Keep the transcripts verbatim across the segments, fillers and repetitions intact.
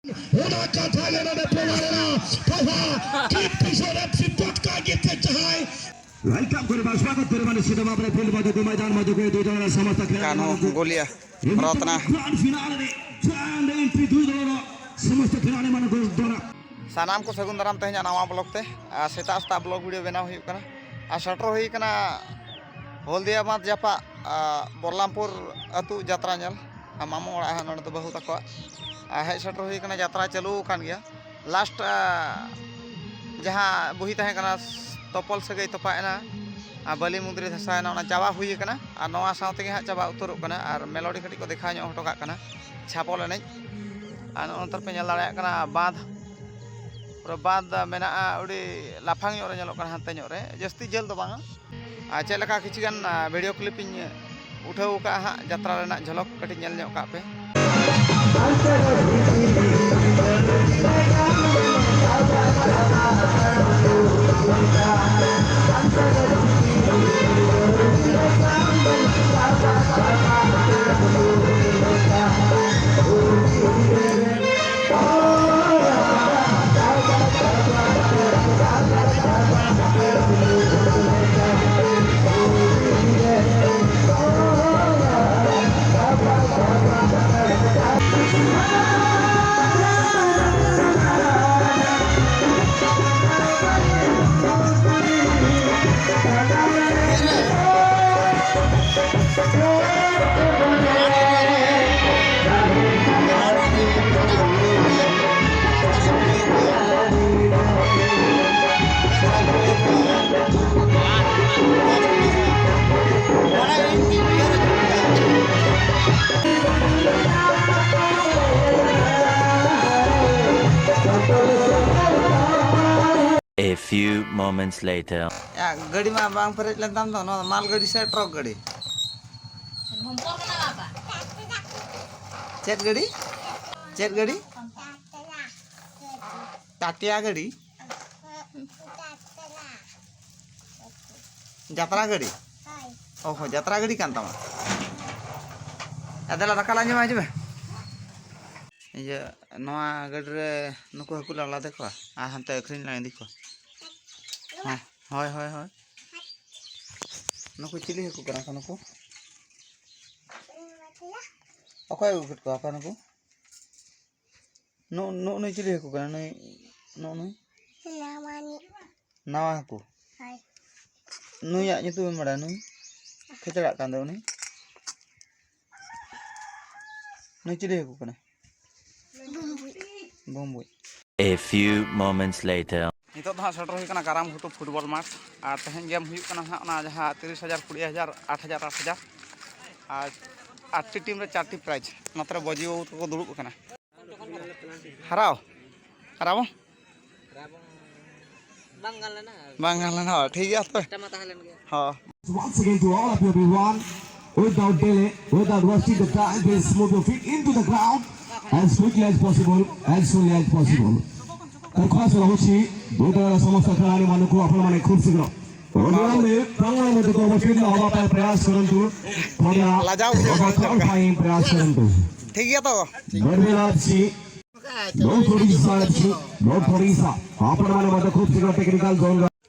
ᱚᱱᱟ ᱠᱟᱛᱷᱟ ᱜᱮ ᱱᱚᱰᱮ ᱯᱨᱚᱢᱟᱬ ᱮᱱᱟ᱾ ᱯᱟᱣᱦᱟ ᱠᱤᱯ ᱠᱤᱥᱳᱨ ᱮᱯᱷ ᱥᱤ ᱴᱚᱴᱠᱟ ᱜᱮ ᱛᱮ ᱡᱟᱦᱟᱸᱭ ᱣᱮᱞᱠᱟᱢ ᱠᱚᱨᱮ ᱵᱟᱥ ᱵᱟᱠᱚ ᱛᱮᱨᱮ ᱢᱟᱱᱮ ᱥᱤᱫᱷᱟ ᱢᱟᱯ ᱨᱮ ᱯᱷᱤᱞᱰ ᱢᱟᱡᱷᱮ ᱠᱚ ᱢᱚᱭᱫᱟᱱ ᱢᱟᱡᱷᱮ ᱠᱚ ᱫᱩᱭ ᱫᱚᱞ ᱨᱮᱱ ᱥᱚᱢᱚᱥᱛᱚ ᱠᱷᱮᱞᱟᱲᱤ ᱠᱟᱱᱦᱩ ᱢᱟᱱᱮ ᱠᱚ ᱜᱳᱞᱤᱭᱟ ᱨᱚᱛᱱᱟ᱾ ᱥᱟᱱᱟᱢ ᱠᱚ ᱥᱟᱹᱜᱩᱱ ᱫᱟᱨᱟᱢ ᱛᱮᱦᱮᱧᱟᱜ ᱱᱟᱣᱟ ᱵᱞᱚᱜ ᱛᱮ᱾ ᱟᱨ ᱥᱮᱛᱟᱜ ᱥᱮᱛᱟᱜ ᱵᱞᱚᱜ ᱵᱷᱤᱰᱤᱭᱳ ᱵᱮᱱᱟᱣ ᱦᱩᱭᱩᱜ ᱠᱟᱱᱟ᱾ ᱟᱨ ᱥᱮᱴᱮᱨ ᱦᱩᱭ ᱠᱟᱱᱟ ᱦᱚᱞᱫᱤᱭᱟ ᱵᱟᱸᱫᱷ ᱡᱟᱯᱟᱜ, ᱟᱨ ᱵᱚᱞᱞᱟᱢᱯᱩᱨ ᱟᱹᱛᱩ ᱡᱟᱛᱨᱟ ᱧᱮᱞ᱾ ᱟᱨ ᱢᱟᱢᱚ ᱚᱲᱟᱜ ᱦᱟᱸᱜ ᱱᱚᱰᱮ ᱫᱚ ᱵᱟᱹᱦᱩ ᱛᱟᱠᱚᱣᱟᱜ᱾ ᱟᱨ ᱦᱮᱡ ᱥᱮᱴᱮᱨ ᱦᱩᱭ ᱠᱟᱱᱟ, ᱡᱟᱛᱨᱟ ᱪᱟᱹᱞᱩ ᱟᱠᱟᱱ ᱜᱮᱭᱟ᱾ ᱞᱟᱥᱴ, ᱟᱨ ᱡᱟᱦᱟᱸ ᱵᱩᱦᱤ ᱛᱟᱦᱮᱸ ᱠᱟᱱᱟ, ᱛᱚᱯᱚᱞ ᱥᱟᱹᱜᱟᱹᱭ ᱛᱚᱯᱟ ᱮᱱᱟ, ᱟᱨ ᱵᱟᱹᱞᱤ ᱢᱩᱫᱽᱨᱤ ᱫᱷᱟᱥᱟᱣ ᱮᱱᱟ, ᱚᱱᱟ ᱪᱟᱵᱟ ᱦᱩᱭ ᱟᱠᱟᱱᱟ᱾ ᱟᱨ ᱱᱚᱣᱟ ᱥᱟᱶ ᱛᱮᱜᱮ ᱦᱟᱸᱜ ᱪᱟᱵᱟ ᱩᱛᱟᱹᱨᱚᱜ ᱠᱟᱱᱟ᱾ ᱟᱨ ᱢᱮᱞᱳᱰᱤ ᱠᱟᱹᱴᱤᱡ ᱠᱚ ᱫᱮᱠᱷᱟᱣ ᱧᱚᱜ ᱦᱚᱴᱚ ᱠᱟᱜ ᱠᱟᱱᱟ, ᱪᱷᱟᱯᱚᱞ ᱮᱱᱮᱡ᱾ ᱟᱨ ᱱᱚᱜᱼᱚ ᱱᱚᱛᱮ ᱯᱮ ᱧᱮᱞ ᱫᱟᱲᱮᱭᱟᱜ ᱠᱟᱱᱟ ᱵᱟᱸᱫᱷ, ᱯᱩᱨᱟᱹ ᱵᱟᱸᱫᱷ ᱢᱮᱱᱟᱜᱼᱟ, ᱟᱹᱰᱤ ᱞᱟᱯᱷᱟᱝ ᱧᱚᱜ ᱨᱮ ᱧᱮᱞᱚᱜ ᱠᱟᱱᱟ, ᱦᱟᱱᱛᱮ ᱧᱚᱜ ᱨᱮ, ᱡᱟᱹᱥᱛᱤ ᱡᱷᱟᱹᱞ ᱫᱚ ᱵᱟᱝᱟ᱾ ᱟᱨ ᱪᱮᱫ ᱞᱮᱠᱟ ᱠᱤᱪᱷᱩ ᱜᱟᱱ, ᱟᱨ, ᱵᱷᱤᱰᱤᱭᱳ ᱠᱞᱤᱯ ᱤᱧ ᱩᱴᱷᱟᱹᱣ ᱟᱠᱟᱫᱼᱟ ᱦᱟᱸᱜ, ᱡᱟᱛᱨᱟ ᱨᱮᱱᱟᱜ ᱡᱷᱚᱞᱚᱠ ᱠᱟᱹᱴᱤᱡ ᱧᱮᱞ ᱧᱚᱜ ᱠᱟᱜ ᱯᱮ᱾ A few moments later. ᱭᱟ, ᱜᱟᱹᱰᱤ ᱢᱟ ᱵᱟᱝ ᱯᱮᱨᱮᱡ ᱞᱮᱱ ᱛᱟᱢ ᱫᱚ, ᱱᱚᱣᱟ ᱢᱟᱞ ᱜᱟᱹᱰᱤ ᱥᱮ ᱴᱨᱟᱠ ᱜᱟᱹᱰᱤ? ᱪᱮᱫ ᱜᱟᱹᱰᱤ? ᱪᱮᱫ ᱜᱟᱹᱰᱤ? ᱴᱟᱴᱤᱭᱟ ᱜᱟᱹᱰᱤ? ᱡᱟᱛᱨᱟ ᱜᱟᱹᱰᱤ? ᱚ ᱦᱚᱸ, ᱡᱟᱛᱨᱟ ᱜᱟᱹᱰᱤ ᱠᱟᱱ ᱛᱟᱢᱟ᱾ ᱟᱫᱚ ᱫᱟᱠᱟ ᱞᱟᱝ ᱡᱚᱢᱟ, ᱦᱤᱡᱩᱜ ᱢᱮ᱾ ᱤᱭᱟᱹ, ᱱᱚᱣᱟ ᱜᱟᱹᱰᱤ ᱨᱮ ᱱᱩᱠᱩ ᱦᱟᱹᱠᱩ ᱞᱟᱝ ᱞᱟᱫᱮ ᱠᱚᱣᱟ ᱟᱨ ᱦᱟᱱᱛᱮ ᱟᱹᱠᱷᱨᱤᱧ ᱞᱟᱝ ᱤᱫᱤ ᱠᱚᱣᱟ᱾ ᱦᱮᱸ, ᱦᱳᱭ, ᱦᱳᱭ, ᱦᱳᱭ᱾ ᱱᱩᱠᱩ ᱪᱤᱞᱤ ᱦᱟᱹᱠᱩ ᱠᱟᱱᱟ ᱠᱚ ᱱᱩᱠᱩ? ᱚᱠᱚᱭ ᱟᱹᱜᱩ ᱠᱮᱫ ᱠᱚᱣᱟ ᱟᱯᱮ ᱱᱩᱠᱩ? ᱱᱩ-, ᱱᱩᱜ ᱱᱩᱭ ᱪᱤᱞᱤ ᱦᱟᱹᱠᱩ ᱠᱟᱱᱟ? ᱱᱩᱭ, ᱱᱩᱜ ᱱᱩᱭ? ᱱᱟᱣᱟᱱᱤᱡ᱾ ᱱᱟᱣᱟ ᱦᱟᱹᱠᱩ? ᱦᱳᱭ᱾ ᱱᱩᱭᱟᱜ ᱧᱩᱛᱩᱢᱮᱢ ᱵᱟᱲᱟᱭᱟ? ᱱᱩᱭ ᱠᱷᱮᱪᱲᱟᱜ ᱠᱟᱱ ᱫᱚ ᱩᱱᱤ? ᱱᱩᱭ ᱪᱤᱞᱤ ᱦᱟᱹᱠᱩ ᱠᱟᱱᱟ? ᱵᱩᱢᱵᱩᱡ᱾ ᱵᱩᱢᱵᱩᱡ᱾ A few moments later. ᱱᱤᱛᱚᱜ ᱫᱚ ᱦᱟᱸᱜ ᱥᱮᱴᱮᱨ ᱦᱩᱭ ᱠᱟᱱᱟ ᱠᱟᱨᱟᱢ ᱜᱷᱩᱴᱩ ᱯᱷᱩᱴᱵᱚᱞ ᱢᱟᱴᱷ᱾ ᱟᱨ ᱛᱮᱦᱮᱧ ᱜᱮᱢ ᱦᱩᱭᱩᱜ ᱠᱟᱱᱟ ᱦᱟᱸᱜ ᱚᱱᱟ ᱡᱟᱦᱟᱸ ᱛᱤᱨᱤᱥ ᱦᱟᱡᱟᱨ, ᱠᱩᱲᱤ ᱦᱟᱡᱟᱨ, ᱟᱴ ᱦᱟᱡᱟᱨ, ᱟᱴ ᱦᱟᱡᱟᱨ᱾ ᱟᱨ ᱟᱴᱴᱤ ᱴᱤᱢ ᱨᱮ ᱪᱟᱨᱴᱤ ᱯᱨᱟᱭᱤᱡᱽ᱾ ᱱᱚᱛᱮ ᱨᱮ ᱵᱟᱹᱡᱤ ᱵᱟᱹᱵᱩ ᱛᱟᱠᱚ ᱫᱩᱲᱩᱵ ᱟᱠᱟᱱᱟ᱾ ᱦᱟᱨᱟᱣ? ᱦᱟᱨᱟᱣ? ᱨᱟᱵᱚᱝ ᱵᱟᱝ ᱜᱟᱱ ᱞᱮᱱᱟ᱾ ᱵᱟᱝ ᱜᱟᱱ ᱞᱮᱱᱟ, ᱦᱳᱭ, ᱴᱷᱤᱠ ᱜᱮᱭᱟ ᱛᱚᱵᱮ᱾ ᱮᱴᱟᱜ ᱢᱟ ᱛᱟᱦᱮᱸ ᱞᱮᱱ ᱜᱮᱭᱟ᱾ ᱦᱚᱸ᱾ Once again to all of you everyone, without delay, without wasting the time, please move your feet into the ground as quickly as possible, as soonly as possible. ଦରଖାସ୍ତ ରହୁଛି, ଦୂରଦୂରାନ୍ତ ସମସ୍ତ ଖେଳାଳିମାନଙ୍କୁ ଆପଣମାନେ ଖୁବ୍ ଶୀଘ୍ର ପ୍ରାଙ୍ଗଣ ଭିତରକୁ ଅବତୀର୍ଣ୍ଣ ହେବା ପାଇଁ ପ୍ରୟାସ କରନ୍ତୁ। ପଡ଼ିଆ ଲାଜାଉ ସେ ପ୍ରଦର୍ଶନ ପାଇଁ ପ୍ରୟାସ କରନ୍ତୁ। ଠିକ୍ ଅଛି ତ? ଗଡ଼ବେଲା ଅଛି, ବହୁତ ଓଡ଼ିଶା ଅଛି, ବହୁତ ଓଡ଼ିଶା। ଆପଣମାନେ ମଧ୍ୟ ଖୁବ୍ ଶୀଘ୍ର ଟେକ୍ନିକାଲ ଜୋନ୍।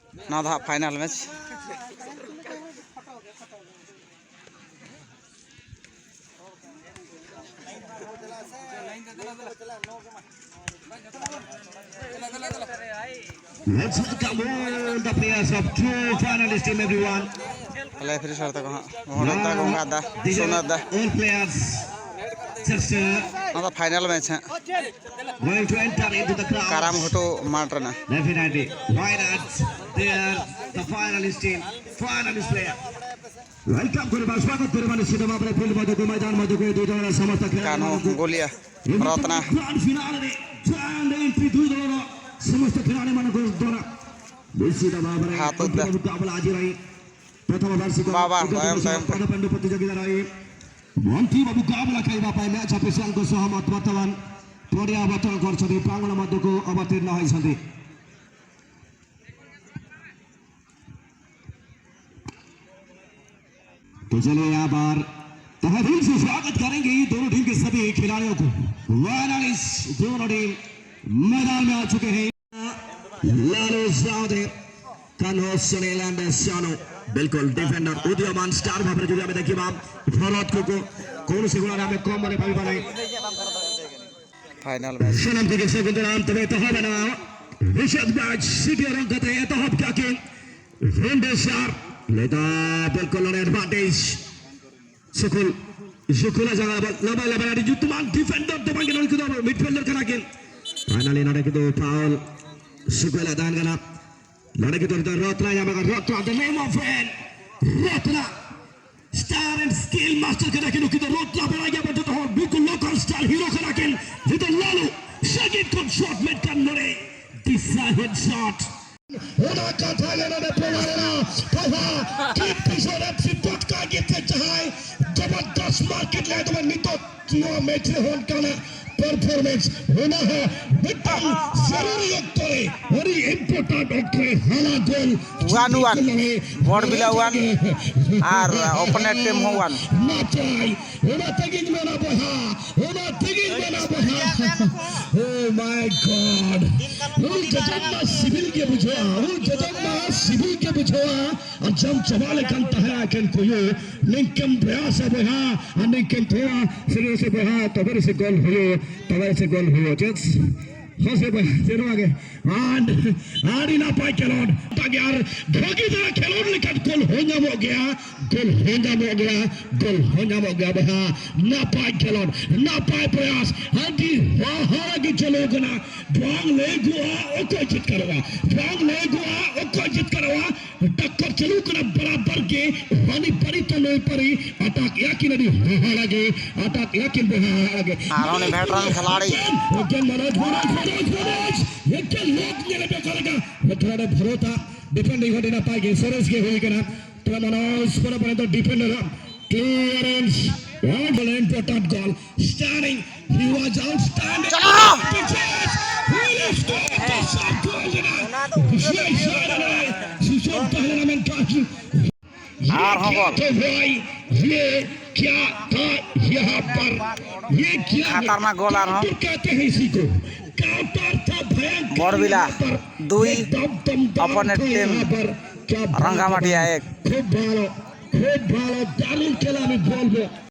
ᱱᱚᱣᱟ ᱫᱚ ᱦᱟᱸᱜ final match. Let's welcome all the players of two finalist team, everyone. ᱞᱮᱯᱷᱨᱤ ᱥᱟᱨ ᱛᱟᱠᱚ ᱦᱟᱸᱜ ᱢᱚᱦᱚᱲ ᱛᱟᱠᱚ ᱚᱱᱠᱟ ᱫᱟ, these are ᱥᱳᱱᱟ ᱫᱟ᱾ All players just, uh, ᱱᱚᱣᱟ ᱫᱚ ᱯᱷᱟᱭᱱᱟᱞ ᱢᱮᱪ ᱦᱟᱸᱜ᱾ Going to enter into the crowd. ᱠᱟᱨᱟᱢ ᱜᱷᱩᱴᱩ ᱢᱟᱴᱷ ᱨᱮᱱᱟᱜ᱾ Definitely. Why not? They are the finalist team, finalist player. Welcome କରିବା, ସ୍ୱାଗତ କରିବା ନିଶ୍ଚିତ ଭାବରେ ଫିଲ୍ଡ ମଧ୍ୟକୁ, ମଇଦାନ ମଧ୍ୟକୁ ଏ ଦୁଇ ଦଳର ସମସ୍ତ କାହ୍ନୁ, ଖେଳାଳିମାନଙ୍କୁ। Golia, Ratna. Grand ଫିନାଲେରେ grand entry ଦୁଇ ଦଳର ସମସ୍ତ ଖେଳାଳିମାନଙ୍କ ଦ୍ୱାରା ନିଶ୍ଚିତ ଭାବରେ ହାତ ଦେ। ମୁକାବିଲା ଆଜି ରହି ପ୍ରଥମ ବାର୍ଷିକ ବାବା, ଏକଦିବସୀୟ ଦୟାମ, ଦୟାମ। ପାଦପେଣ୍ଡ ପ୍ରତିଯୋଗିତା ରହି ମଣ୍ଟି ବାବୁ ମୁକାବିଲା କରିବା ପାଇଁ ମ୍ୟାଚ୍ ଅଫିସିଆଲଙ୍କ ସହ ବର୍ତ୍ତମାନ ପଡ଼ିଆ ଅବତରଣ କରିଛନ୍ତି, ପ୍ରାଙ୍ଗଣ ମଧ୍ୟକୁ ଅବତୀର୍ଣ୍ଣ ହୋଇଛନ୍ତି। तो चलिए यहाँ पर हम दिल से स्वागत करेंगे ये दोनों टीम के सभी खिलाड़ियों को। फाइनलिस्ट दोनों टीम मैदान में आ चुके हैं। लालू यादव ᱠᱟᱱᱦᱚ ᱥᱩᱱᱤᱞ ᱮᱱᱰ ᱥᱟᱱᱩ᱾ ᱵᱤᱞᱠᱩᱞ ᱰᱤᱯᱷᱮᱱᱰᱟᱨ ᱩᱫᱤᱭᱚᱢᱟᱱ ᱥᱴᱟᱨ ᱵᱷᱟᱵᱮ ᱡᱩᱫᱤ ᱟᱢᱮ ᱫᱮᱠᱷᱤᱵᱟᱢ ᱵᱷᱟᱨᱚᱛ ᱠᱚ ᱠᱚ ᱠᱚᱱᱚ ᱥᱮ ᱜᱩᱬᱟ ᱨᱮ ᱟᱢᱮ ᱠᱚᱢ ᱢᱚᱱᱮ ᱵᱷᱟᱵᱤ ᱵᱟᱱᱟᱭ᱾ Final match. ᱥᱟᱱᱟᱢ ᱠᱚᱜᱮ ᱥᱟᱹᱜᱩᱱ ᱫᱟᱨᱟᱢ ᱛᱚᱵᱮ ᱮᱛᱚᱦᱚᱵ ᱮᱱᱟ᱾ ᱨᱤᱥᱟᱫ ᱵᱟᱡ ᱥᱤᱴᱤ ᱨᱚᱝ ᱠᱟᱛᱮ ᱮᱛᱚᱦᱚᱵ ᱠᱟᱜ ᱠᱤᱱ᱾ ᱨᱮᱱᱰᱮᱥᱟᱨ ᱞᱮᱫᱟ ᱵᱤᱞᱠᱩᱞ ᱱᱚᱰᱮ ᱮᱰᱵᱷᱟᱱᱴᱮᱡᱽ᱾ ᱥᱩᱠᱩᱞ, ᱥᱩᱠᱩᱞ ᱟᱜ ᱡᱟᱸᱜᱟ ᱞᱟᱵᱟ, ᱞᱟᱵᱟ, ᱞᱟᱵᱟ, ᱟᱹᱰᱤ ᱧᱩᱛᱩᱢᱟᱱ ᱰᱤᱯᱷᱮᱱᱰᱟᱨ ᱫᱚ ᱵᱟᱝ ᱠᱟᱱᱟ, ᱩᱱᱠᱩ ᱫᱚ ᱢᱤᱰᱯᱷᱤᱞᱰᱟᱨ ᱠᱟᱱᱟ ᱠᱤᱱ᱾ ᱯᱷᱟᱭᱱᱟᱞᱤ ᱱᱚᱰᱮ ᱠᱤᱱᱛᱩ ᱯᱷᱟᱣᱩᱞ ᱥᱩᱠᱩᱞ ᱟᱜ ᱛᱟᱦᱮᱱ ᱠᱟᱱᱟ᱾ ᱱᱚᱰᱮ ᱠᱤᱱᱛᱩ ᱱᱤᱛᱚᱜ ᱨᱚᱛᱱᱟ ᱧᱟᱢ ᱟᱠᱟᱫᱟ, Ratna, the name of an Ratna, star and skill master ᱠᱟᱱᱟ ᱠᱤᱱ, ᱩᱱᱠᱤᱱ ᱫᱚ ᱨᱚᱛᱱᱟ ᱵᱟᱲᱟᱭ ᱜᱮᱭᱟ ᱵᱚᱱ ᱡᱚᱛᱚ ᱦᱚᱲ, ᱵᱤᱞᱠᱩᱞ local star hero ᱠᱟᱱᱟ ᱠᱤᱱ᱾ ᱱᱤᱛᱚᱜ ᱞᱟᱞᱩ, ᱥᱟᱺᱜᱤᱧ ᱠᱷᱚᱱ ᱥᱚᱴ ᱢᱤᱫᱴᱟᱝ ᱱᱚᱰᱮ ᱫᱤᱥᱟ ᱦᱮᱰ ᱥᱚᱴ᱾ ᱚᱱᱟ ᱠᱟᱛᱷᱟ ᱜᱮ ᱱᱚᱰᱮ ᱯᱨᱚᱢᱟᱬ ᱮᱱᱟ᱾ ᱯᱟᱭᱦᱟ ᱠᱤᱯ ᱯᱤᱪᱷᱚᱱ ᱨᱮ ᱥᱤᱯᱚᱴ ᱠᱟ ᱜᱤᱛᱤᱡ ᱡᱟᱦᱟᱸᱭ ᱡᱚᱵᱚᱨᱫᱚᱥ ᱢᱟᱨᱠᱮᱴ ᱞᱮᱫ ᱛᱟᱵᱚᱱ ᱱᱤᱛᱚᱜ ᱱᱚᱣᱟ ᱢᱮᱪ ᱨᱮ ᱚᱱᱠᱟᱱᱟᱜ ᱯᱟᱨᱯᱷᱚᱨᱢᱮᱱᱥ ᱚᱱᱟ ᱦᱚᱸ ᱢᱤᱫᱴᱟᱝ ᱡᱟᱹᱨᱩᱨᱤ ᱚᱠᱛᱚ ᱨᱮ, very important ᱚᱠᱛᱚ ᱨᱮ ᱦᱟᱞᱟ ᱜᱳᱞ ᱣᱟᱱ ᱣᱟᱱ᱾ ᱵᱚᱲ ᱵᱤᱞᱟ ᱣᱟᱱ ᱟᱨ ᱚᱯᱳᱱᱮᱱᱴ ᱴᱤᱢ ᱦᱚᱸ ᱣᱟᱱ᱾ ᱱᱟᱯᱟᱭ ᱚᱱᱟ ᱛᱮᱜᱤᱧ ᱢᱮᱱᱟ ᱵᱚᱭᱦᱟ, ᱚᱱᱟ ᱛᱮᱜᱤᱧ ᱢᱮᱱᱟ ᱵᱚᱭᱦᱟ᱾ Oh my God. ᱦᱩᱲᱩ ᱡᱚᱡᱚᱢ ᱢᱟ ᱥᱤᱵᱤᱞ ᱜᱮ ᱵᱩᱡᱷᱟᱹᱜᱼᱟ, ᱦᱩᱲᱩ ᱡᱚᱡᱚᱢ ᱢᱟ ᱥᱤᱵᱤᱞ ᱜᱮ ᱵᱩᱡᱷᱟᱹᱜᱼᱟ᱾ ᱟᱨ ᱡᱚᱢ ᱪᱟᱵᱟ ᱞᱮᱠᱷᱟᱱ ᱛᱟᱦᱮᱸ ᱮᱠᱮᱱ ᱠᱩᱭᱩ᱾ ᱱᱤᱝᱠᱟᱹᱢ ᱯᱨᱚᱭᱟᱥᱟ ᱵᱚᱭᱦᱟ, ᱟᱨ ᱱᱤᱝᱠᱟᱹᱢ ᱛᱷᱚᱲᱟ ᱥᱤᱵᱤᱞ ᱥᱮ ᱵᱚᱭᱦᱟ, ᱛᱚᱵᱮ ᱥᱮ ᱜᱳᱞ ᱦᱩᱭᱩᱜ, ᱛᱚᱵᱮ ᱥᱮ ᱜᱳᱞ ᱦᱩᱭᱩᱜ᱾ ᱪᱮᱫ? ᱦᱚᱸ ᱥᱮ ᱵᱚᱭᱦᱟ, ᱥᱮ ᱱᱚᱣᱟ ᱜᱮ? ᱟᱨ ᱟᱹᱰᱤ ᱱᱟᱯᱟᱭ ᱠᱷᱮᱞᱳᱰ᱾ ᱚᱱᱠᱟ ᱜᱮ ᱟᱨ ᱵᱷᱟᱹᱜᱤ ᱫᱷᱟᱨᱟ ᱠᱷᱮᱞᱳᱰ ᱞᱮᱠᱷᱟᱱ ᱜᱳᱞ ᱦᱚᱸ ᱧᱟᱢᱚᱜ ᱜᱮᱭᱟ, ᱜᱳᱞ ᱦᱚᱸ ᱧᱟᱢᱚᱜ ᱜᱮᱭᱟ, ᱜᱳᱞ ᱦᱚᱸ ᱧᱟᱢᱚᱜ ᱜᱮᱭᱟ ᱵᱚᱭᱦᱟ᱾ ᱱᱟᱯᱟᱭ ᱠᱷᱮᱞᱳᱰ, ᱱᱟᱯᱟᱭ ᱯᱨᱚᱭᱟᱥ, ᱟᱹᱰᱤ ᱦᱟᱦᱟᱲᱟ ᱜᱮ ᱪᱟᱹᱞᱩ ᱠᱟᱱᱟ᱾ ᱵᱟᱝ ᱞᱟᱹᱭᱜᱚᱜᱼᱟ ᱚᱠᱚᱭ ᱡᱤᱛᱠᱟᱹᱨᱚᱜᱼᱟ, ᱵᱟᱝ ᱞᱟᱹᱭᱜᱚᱜᱼᱟ ᱚᱠᱚᱭ ᱡᱤᱛᱠᱟᱹᱨᱚᱜᱼᱟ᱾ ᱴᱟᱠᱠᱚᱨ ᱪᱟᱹᱞᱩ ᱠᱟᱱᱟ ᱵᱟᱨᱟᱵᱟᱨ ᱜᱮ, ᱦᱟᱹᱱᱤ ᱯᱟᱹᱨᱤ ᱛᱚ ᱱᱩᱭ ᱯᱟᱹᱨᱤ, ᱟᱴᱟᱠ ᱮᱭᱟ ᱠᱤᱱ ᱟᱹᱰᱤ ᱦᱟᱦᱟᱲᱟ ᱜᱮ, ᱟᱴᱟᱠ ᱮᱭᱟ ᱠᱤᱱ ᱵᱚᱭᱦᱟ ᱦᱟᱦᱟᱲᱟ ᱜᱮ᱾ ᱟᱨ ᱩᱱᱤ ᱵᱷᱮᱴᱨᱟᱱ ᱠᱷᱮᱞᱟᱲᱤ᱾ ᱮᱠᱮᱱ ᱢᱚᱱᱳᱡᱽ, ᱢᱚᱱᱳᱡᱽ, ᱢᱚᱱᱳᱡᱽ, ᱢᱚᱱᱳᱡᱽ, ᱮᱠᱮᱱ ᱞᱚᱠ ᱧᱮᱞ ᱯᱮ ᱚᱠᱟ ᱞᱮᱠᱟ᱾ ᱵᱷᱮᱴᱨᱟᱱ ᱮ ᱵᱷᱟᱨᱚᱛᱟ, ᱰᱤᱯᱷᱮᱱᱰᱤᱝ ᱟᱹᱰᱤ ᱱᱟᱯᱟᱭ ᱜᱮ, ᱥᱚᱨᱮᱥ ᱜᱮ ᱦᱩᱭ ᱠᱟᱱᱟ᱾ ᱛᱚᱵᱮ ᱢᱚᱱᱳᱡᱽ ᱯᱚᱨᱮ ᱯᱚᱨᱮ ᱫᱚ ᱰᱤᱯᱷᱮᱱᱰᱟᱨ ᱟᱜ ᱠᱞᱤᱭᱟᱨᱮᱱᱥ, ᱚᱱᱟ ᱫᱚ important goal. Standing, he was outstanding. ᱪᱟᱞᱟᱣ! He scored the shot goal ᱨᱮᱱᱟᱜ ᱵᱤᱥᱮᱥ ᱥᱩᱡᱳᱜᱽ ᱛᱟᱦᱮᱸ ᱞᱮᱱᱟ, ᱢᱮᱱᱠᱷᱟᱱ ᱟᱨᱦᱚᱸ ᱜᱳᱞ᱾ ᱛᱚ ᱵᱷᱟᱭ, ᱤᱭᱟᱹ क्या था यहाँ पर? ये क्या है? खतरनाक गोल आ रहा। काउंटर कहते हैं इसी को। काउंटर था भयंकर। बोरबिला यहाँ पर। दुई, एकदम दमदार opponent था team। यहाँ पर। क्या बात है। रंगामाटिया एक। खूब ভালো, खूब ভালো, দারুণ খেলা আমি বলবো।